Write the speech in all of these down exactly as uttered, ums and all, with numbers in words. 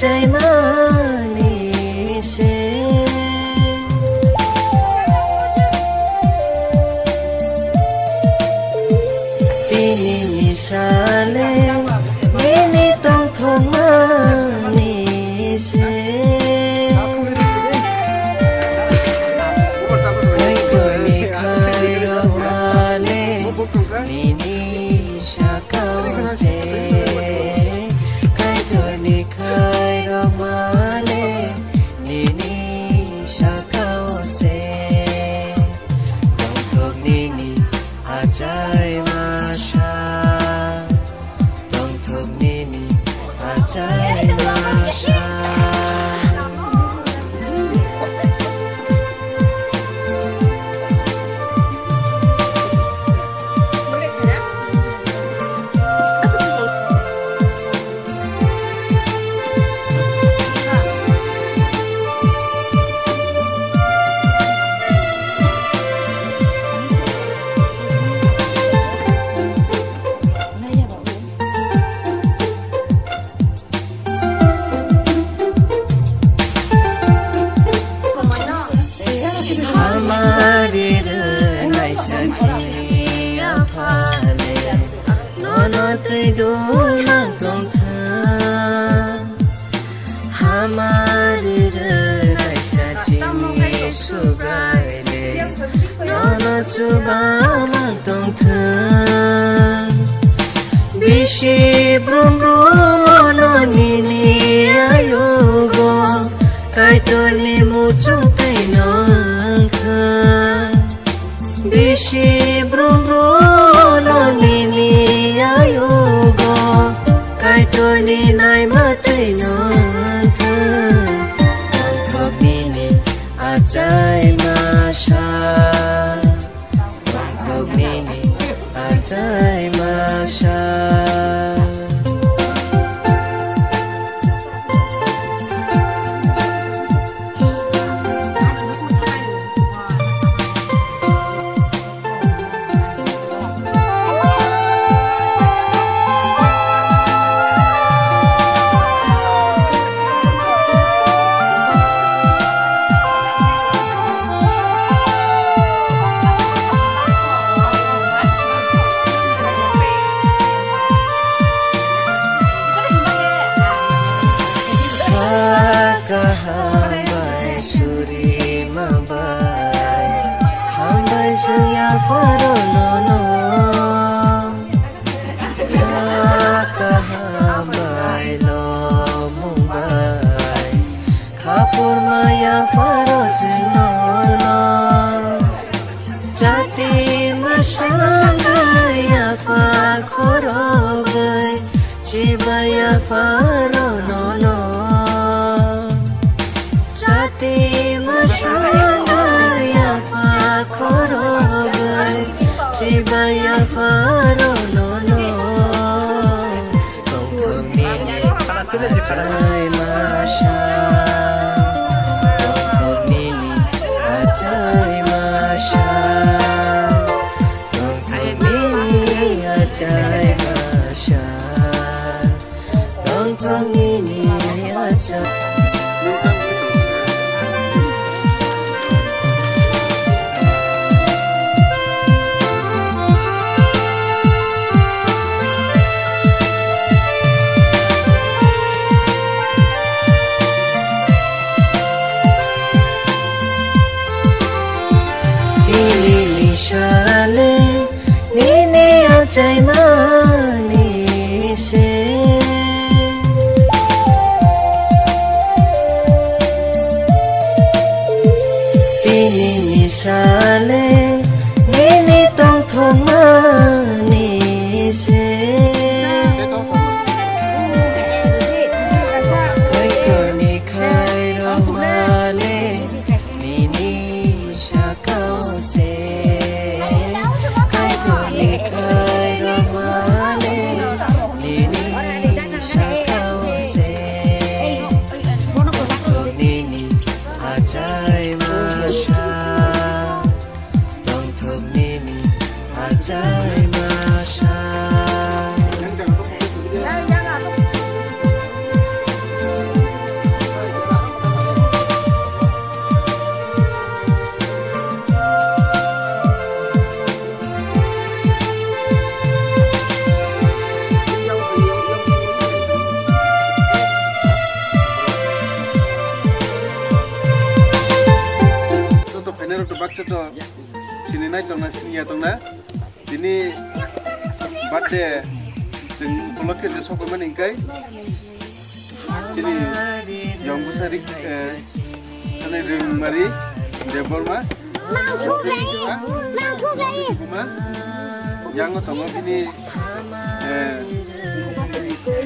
Taimani se. Tini ni sale, nini tongthokmani se. Kaitorni khairokmale, nini sakao se. Kaitorni khairokmale, nini sakao se. Tongthok nini achai masa. Tongthok nini achai masa. Hamari rwnai sa chini aphale, nono twi dul mang tongthang. Hamari rwnai sa chini Subrai le, nono chuba mang tongthang. Bisi brum brum ono nini ayugo, Kaitorni muchung tei nongkha. Bisi brum brum ono nini ayugo, Kaitorni naima tei nongkha. Tongthok nini achai masa. Tongthok nini achai masa. Kaham bai suri ma bai, hambai sung ya pharo nono. Kaham bai lomung bai, khaphur ma ya pharo chwng nono. Chati masang ya pha khoro bai, chiba ya pharo nono. Chati masang ya pha khoro bai, chiba ya pharo nono. Tongthok nini achai masa. Tongthok nini achai masa. Tongthok nini achai masa. Tongthok nini achai. Nini sale, nini achai mani se. Tini ni sale, nini tongthok mani se. Kaitorni khairok male, nini sakao se. Kaitorni khairok male, nini sakao se. Tongthok nini achai masa. Tongthok nini achai masa. Sini nai tongna, sini ya tongna. Tini birthday chwng upolokhe je sokoi mani hwnkhe chini yong bwsa rik, eh, ani Ringmari Debbarma. Buma, yango tongo bini, eh,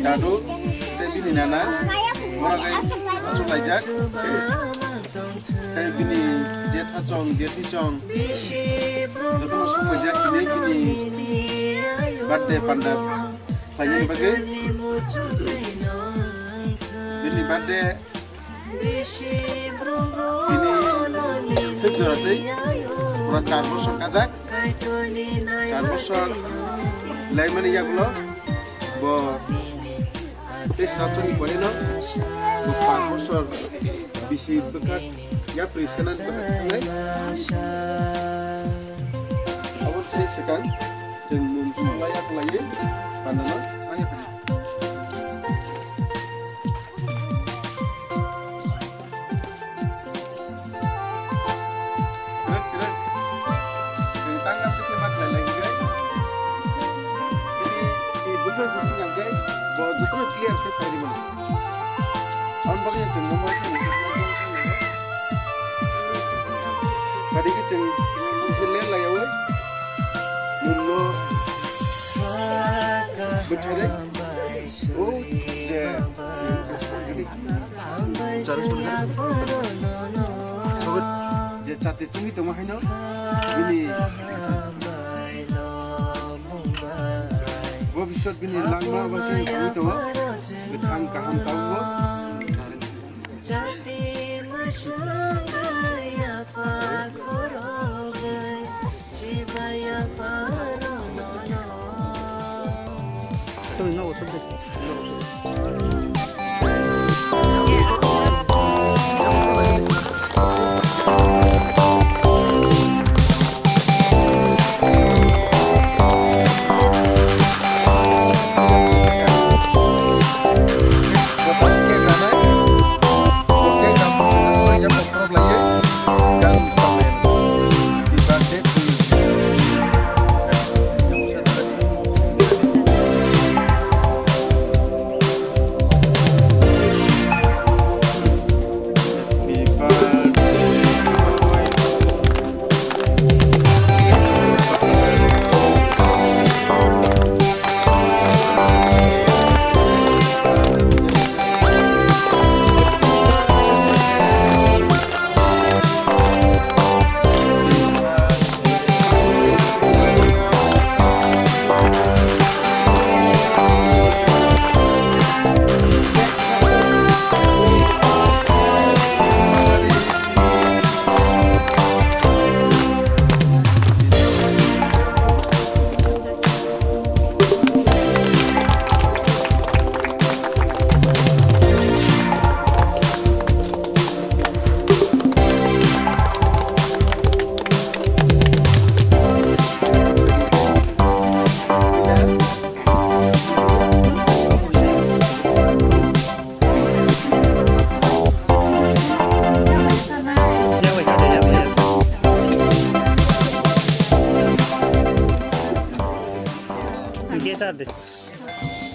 dadu tei bini nana. Borok hai achuk laijak. Tei bini jetha chong, jethi chong, jotono sokphaijak hinwi bini birthday panda khlainani bagwi. Bini birthday bini sik jora tei pura char bosor kajak. Char bosor laimani yagulo bo tei sat sani pore no bo panch bosor bisi bwkha yapri sanani bwkha thangnai. Abo se swkang chwng mung songla yaklaiwi panano ma yapri. Kwrwk, kwrwk. Chwng tang tang khe ma khlai lai hwnkhe. Chini, chini bwswk bwswk hwnkhe bo jotono clear khe sai rwmani. Aboni bagwi chwng mungno kadi khe chwng bisi ler laiyaui mungno bwtharwi o je Je chati chungwi tongma haino bini bobiswt bini langma bai khe chungwi tongo. Bwthang kaham tabukbo.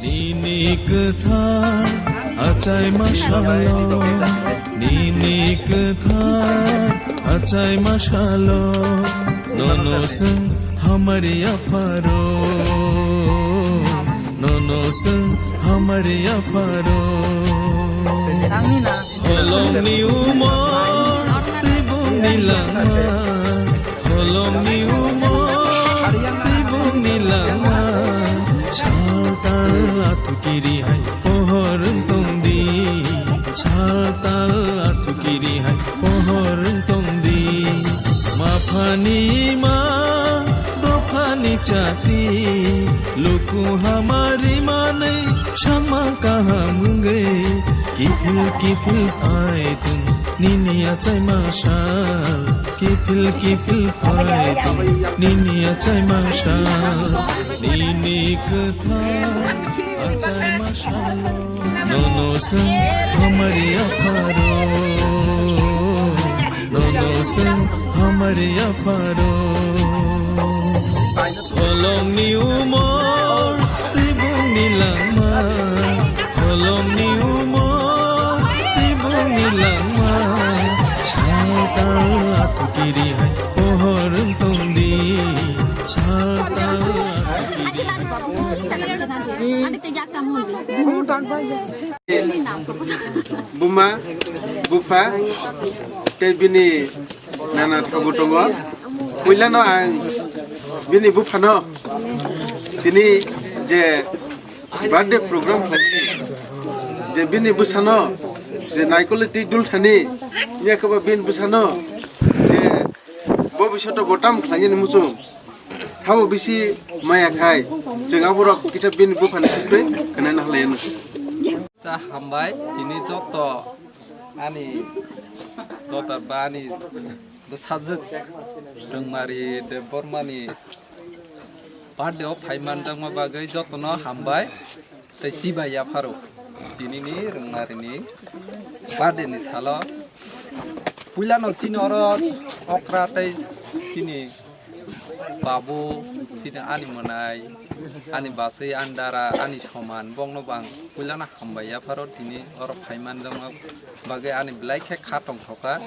Nini kwthar achai ma salo, nini kwthar achai ma salo, nono swng hamari apharo, nono swng hamari apharo. Holongni umor tei bongni langma, holongni umor tei bongni langma, sal tal athukiri hai pohor wng tong di, sal tal athukiri hai pohor wng tong di. Maphani ma dophani chati, luku hamari manwi sama kaham wngwi, kiphil kiphil phai tong nini achai ma sal, kiphil kiphil phai tong nini achai ma sal, nini kwthar achai ma salo. Nono swng hamari apharo, nono Seng hamari apharo. Holomni umor tibungni langma, holomni umor tibungni langma. Saltal atukiri hai pohor tongdi, saltal atukiri hai. Buma, bupha, tei bini nana tabuk tongo. Puilano ang bini buphano tini je birthday program khlaimani, je bini bwsano je naikole twi dul thani, yakhe bo bini bwsano je bo bisoto bo tam khlainani muchung. Sabo bisi maya khai, chwng aborok kisa bini buphani sukri khnana halai ano. Cha hambai, tini joto ani dotar ba ani bwsajwk Rwngmari Debbarmani birthday o phai manjakma bagwi jotono hambai. Tei chibai yapharo tinini Rwngmarini birthday ni salo. Puilano chini oro okra tei chini babu, chini ani mwnai, ani bachwi, ani dara, ani soman, bongno bang puilano hambai yapharo tini oro phai manjakma bagwi ani belai khe kha tongthoka.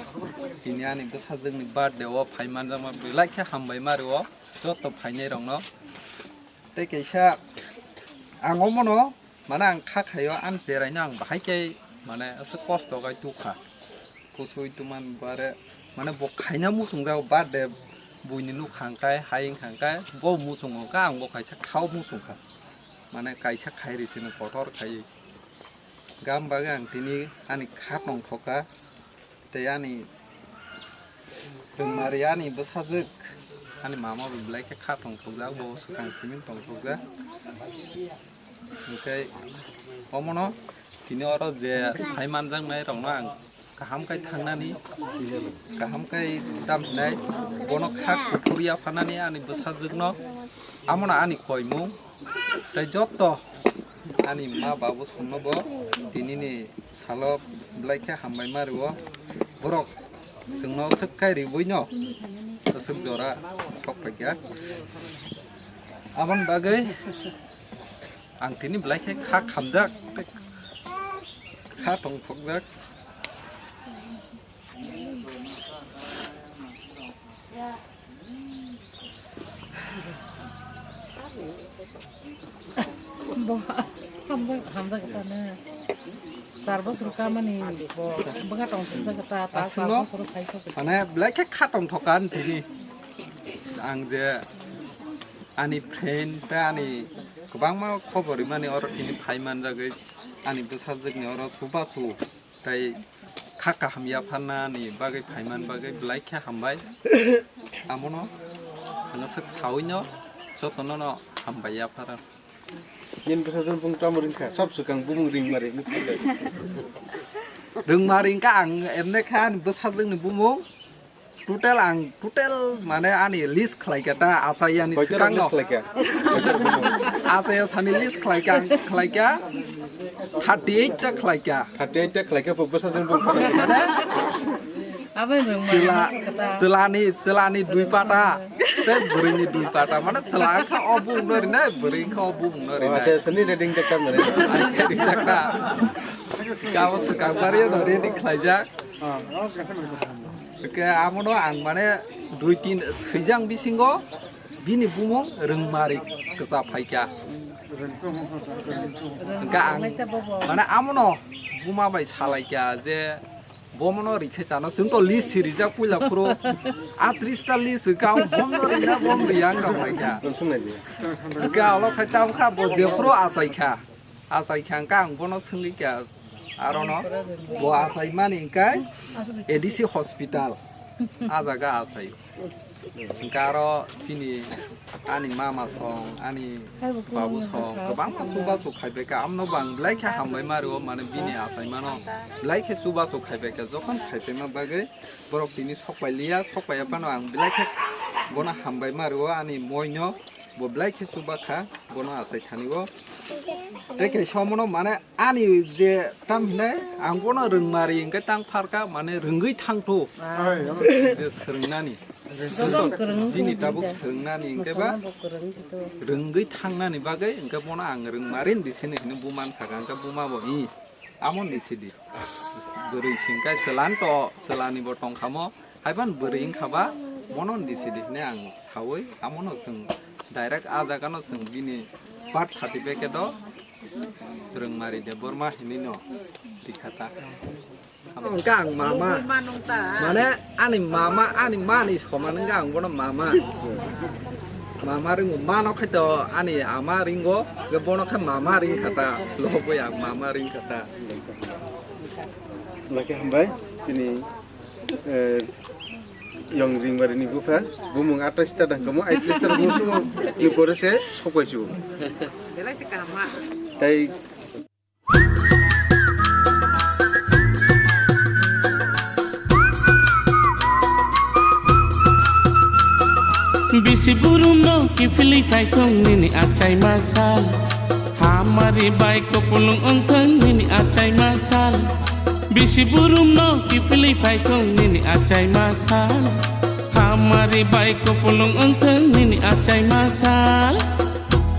Tini ani bwsajwkni birthday o phai manjakma belai khe hambai ma rwo joto phainairokno. Tei kaisa ang omono, mane, ang kha khaio, ani cheraino ang bahai khe, mane, aswk kosto khai tukha. Kusui tuman bare, mane, bo khaina muchungjago, birthday buini nukha hwnkhe, hai wngkha hwnkhe, bo muchungo hwnkhe, ang bo kaisa khao muchungkha. Mane, kaisa khairi sino kotor khaiwi. Gam bagwi ang tini ani kha tongthokha. Tei ani Rwngmari ani bwsajwk, ani mama bo belai khe kha tongthokjak, bo swkang simi tongthokjak. Hwnkhe omono tini oro je phai manjaknai rokno ang kaham khe thangnani, kaham khe tamhinai, bono kha kuphur yaphanani ani bwsajwkno, amono ani koimung. Tei joto ani ma babu songno bo tinini salo belai khe hambai ma rwo. Borok chwngno swk kai riwino aswk jora thok paikha. Aboni bagwi ang tini belai khe kha khamjak, kha tongthokjak. Bo hamjak, hamjak ta na. Char bosor kamani bo bwkha tong thumjak ta, ta char bosor khai sok. Mane belai khe kha tongthokha ani tini. Ang je ani friend ta ani kwbangma khobor rimani oro tini phai manjagwi ani bwsajwkni oro chubachu. Tei kha kaham yapharnani bagwi phaiman bagwi belai khe hambai. Amono ang swk sawino jotono no hambai yapharo. Nini bwsajwk bung tamo ringkha, sab swkang bumung ringmari wngkha. Ringmari wngkha ang emne kha ani bwsajwkni bumung. Total ang, total mane ani list khlaikha ta, achai ani Koitor swkangno. List khlaikha? Achai sani list khlaikha, ang khlaikha thirty eight ta khlaikha. Thirty eight ta khlaikha, bo bwsajwk bung khlaikha. Mane Aboni rwngmani chwla, kata. Chwlani, chwlani dui pata, tei bwrwini dui pata. Mane chwla kha o bung no rinai, bwrwi kha o bung no rinai. Acha, sani reading jak ta mane. Ani reading jak ta. Kabo swkang bari no ready khlaijak. Hwnkhe amono ang mane dui tin swijang bisingo bini bumung Rwngmari kwcha phaikha. Hwnkhe ang mane amono buma bai salaikha je bomono rikhe chana, chwng to list si rijak puila phuru atris ta list hwnkhe ang bomno rina bom riyang rok laikha. Hwnkhe alo khai tam kha bo jephuru achaikha. Achai kha hwnkhe ang bono swngwi kha arono, bo achai mani hwnkhe A D C hospital, a jaga achai. Hwnkhe aro chini ani mama song, ani babu song, kwbangma chubachu khaibai kha. Amno bo ang belai khe hambai ma rwo, mane bini achaimano belai khe chubachu khaibai kha. Jokhon khaipaima bagwi borok tini sokpai liya, sokpaiya phano ang belai khe bono hambai ma rwo, ani moino bo belai khe chuba kha, bono achai thani o. Tei kaisa omono mane ani je tam hinai ang bono rwngmari hwnkhe tang pharkha mane rwngwi thangthu. Je swrwngnani. Jini tabuk swrwngnani hwnkhe ba rwngwi thangnani bagwi hwnkhe bono ang rwngmari ni sini hwnwi buma sakha hwnkhe buma bo i amo ni sidi. Bwrwi singkai chwlan to chwlani bo tongkhamo. Haiban bwrwi wngkha ba, bono ni sidi hwnwi ang saui, amono chwng direct a jagano chwng bini birth certificate-o Rwngmari Debbarma hinwi no rikha ta. Hwnkhe ang mama, mane ani mama, ani mani soman wngkha ang bono mama. Mama ringo, mano khe to ani ama ringo, hwnkhe bono khe mama ringkha ta, lobwi ang mama ringkha ta. Lake hambai, chini Eh, Yong Ringmari ni bupha, bumung atais ta dang kamo, atais ta bumung ni pore se sopai chu. Tai Bisi burum no kiphilwi phaithung nini achai masa. Hamari bai kupulung wngthung nini achai masa. Bisi burum no kiphilwi phaithung nini achai masa. Hamari bai kupulung wngthung nini achai masa.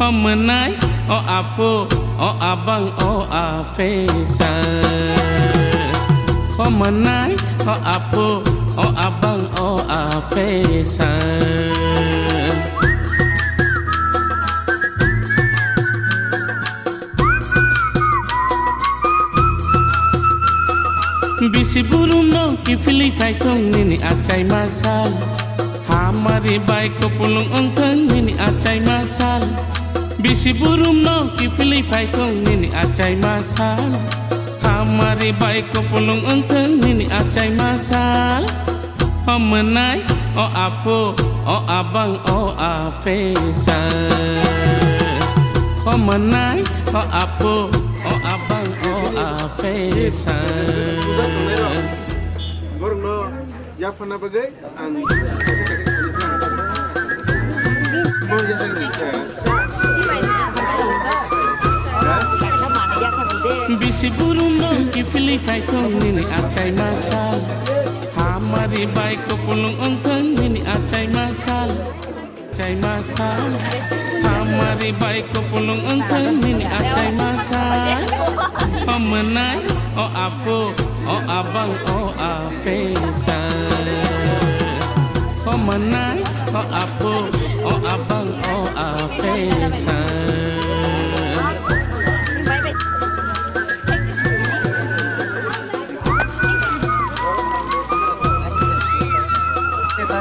O mwnai, o aphu, o abang, o aphesa. O mwnai, o aphu, o abang, o aphesa. Bisi burum no kiphilwi phaithung nini achai masa. Hamari bai kupulung wngthung nini achai masa. Bisi burum no kiphilwi phaithung nini achai masa. Hamari bai kupulung wngthung nini achai masa. O mwnai, o aphu, o abang, o aphesa. O mwnai, o aphu, o abang, o aphesa. Borokno yaphana bagwi ang Bisi burum no kiphilwi phaithung nini achai masa. Hamari bai kupulung wngthung nini achai masa. Achai masa. Hamari bai kupulung wngthung nini achai masa. O mwnai, o aphu, o abang, o aphesa. O mwnai, o aphu, o abang, o aphesa.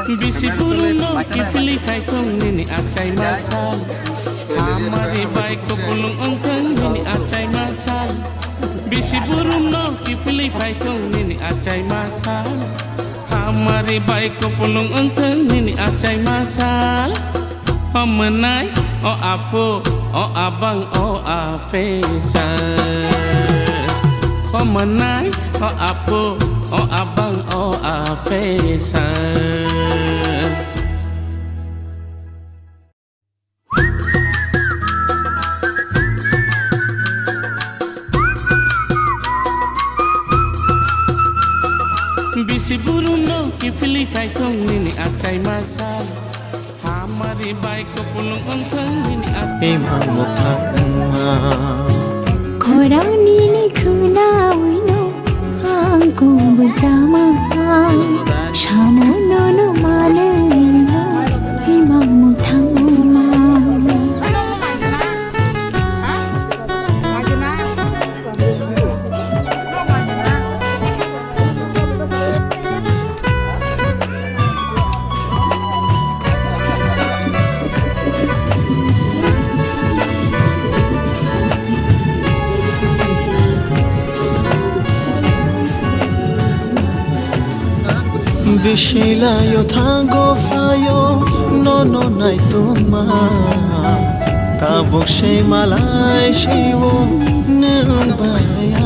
Bisi burum no kiphilwi phaithung nini achai masa. Hamari bai kupulung wngthung nini achai masa. Bisi burum no kiphilwi phaithung nini achai masa. Hamari bai kupulung wngthung nini achai masa. O mwnai, o aphu, o abang, o aphesa. O mwnai, o aphu, o abang, o aphesa. Bisi burum no kiphilwi phaithung nini achai masa. Hamari bai kupulung wngthung nini achai. Imang muthang wngma. Khorang nini khwnawi no ang kubur jama. Samo nono manwino imang muthang wngma. Bisilayo thango phayo nono naitongma. Tabuk se malai siwo nwng baya.